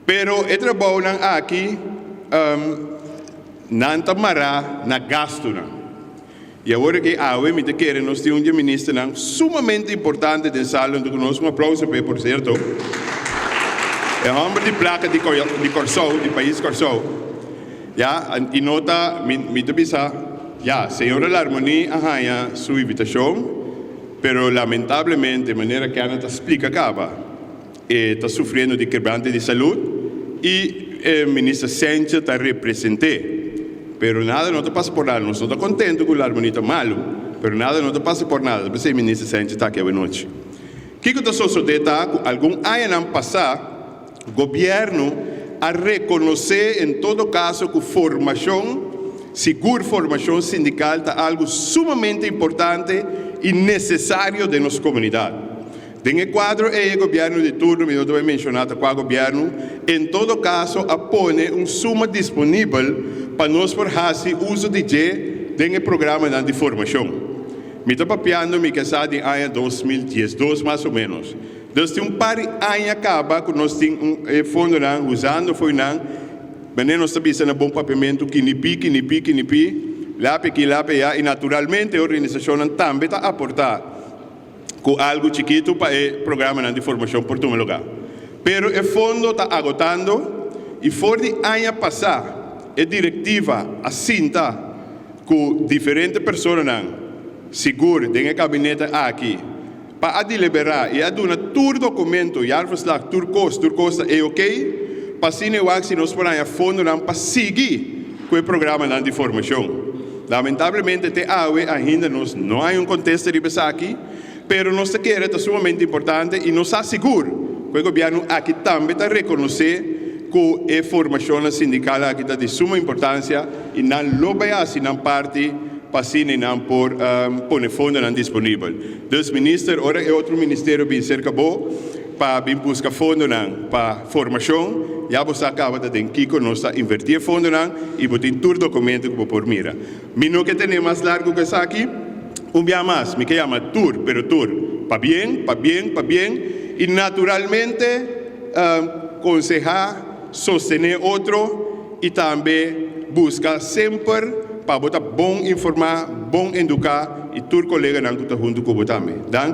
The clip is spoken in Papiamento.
Pero e trabounan aki nan ta mará na gastunan. I awor aki awe mi ta kere nos tin un di e ministernan sumamente importante den sala huntu ku nos. Un aplauso p'e por sierto. E hòmber di plaka di di Kòrsou, di pais Kòrsou. Ya, i no ta, mi mi ta bisa, ya, señora Larmonie a haña su invitashon, pero lamentablemente manera Kenneth a splika kaba, E ta sufriendo di kebrante di salud y e minister Sentje ta represent'é. Pero nada no ta pasa por nada. Nos no ta contento cu Larmonie ta malo, pero nada no ta pasa por nada. Ta p'esey minister Sentje ta aki awenochi. Kico ta sosode ta cu algun añanan pasa gobierno a reconoce en todo caso cu formacion, sigur formacion sindical ta algo sumamente importante y necesario den nos comunidad. Den e kuadro ei e gobièrnu di turno, mi no ta bai menshoná ta kua gobièrnu, en todo kaso a pone un suma disponibel pa nos por hasi uso di dje den e programanan di formashon. Mi ta papiando mi ke sa di aña 2012 mas o ménos. Dus tin un par di aña kaba ku nos tin un e fondonan usando foinan, manera nos ta bisa na bon papiamentu, kinipí, kinipí, kinipí, lapi aki, lapi ayá, i naturalmente e organisashonnan tambe ta aportá. Ku algu chikitu pa e programanan di formashon por tuma lugá. Pero e fondo ta agotando i for di aña pasá e direktiva a sinta ku diferente personanan sigur den e kabinete aki pa a deliberá i a duna tur dokumento, jaarverslag, tur kos, tur kos ta e okey pa asina e wak si nos por haña fondonan pa sigui ku e programanan di formashon. Lamentablemente te awe ainda nos no hay un contesta riba esaki, pero nos ta kere ta sumamente importante y nos sa sigur cu e gobierno aki tambe ta reconoce cu e formacionnan sindical aki ta di suma importancia y nan lo bay haci nan parti pa asina nan por pone fondonan disponibel. Dus minister ora e otro ministerio bin cerca bo pa bin busca fondonan pa formacion, ya bo sa caba ta den kico nos ta inverti e fondonan y bo tin tur documento cu bo por mira. Mi no ke tene mas largo cu esaki. Un bia mas mi ke yama tur, pero tur, pabien, pabien, pabien y naturalmente conseha, sostene otro y tambe busca semper pa bo ta bon informa, bon educa y tur coleganan cu ta hunto cu bo tambe. Danki.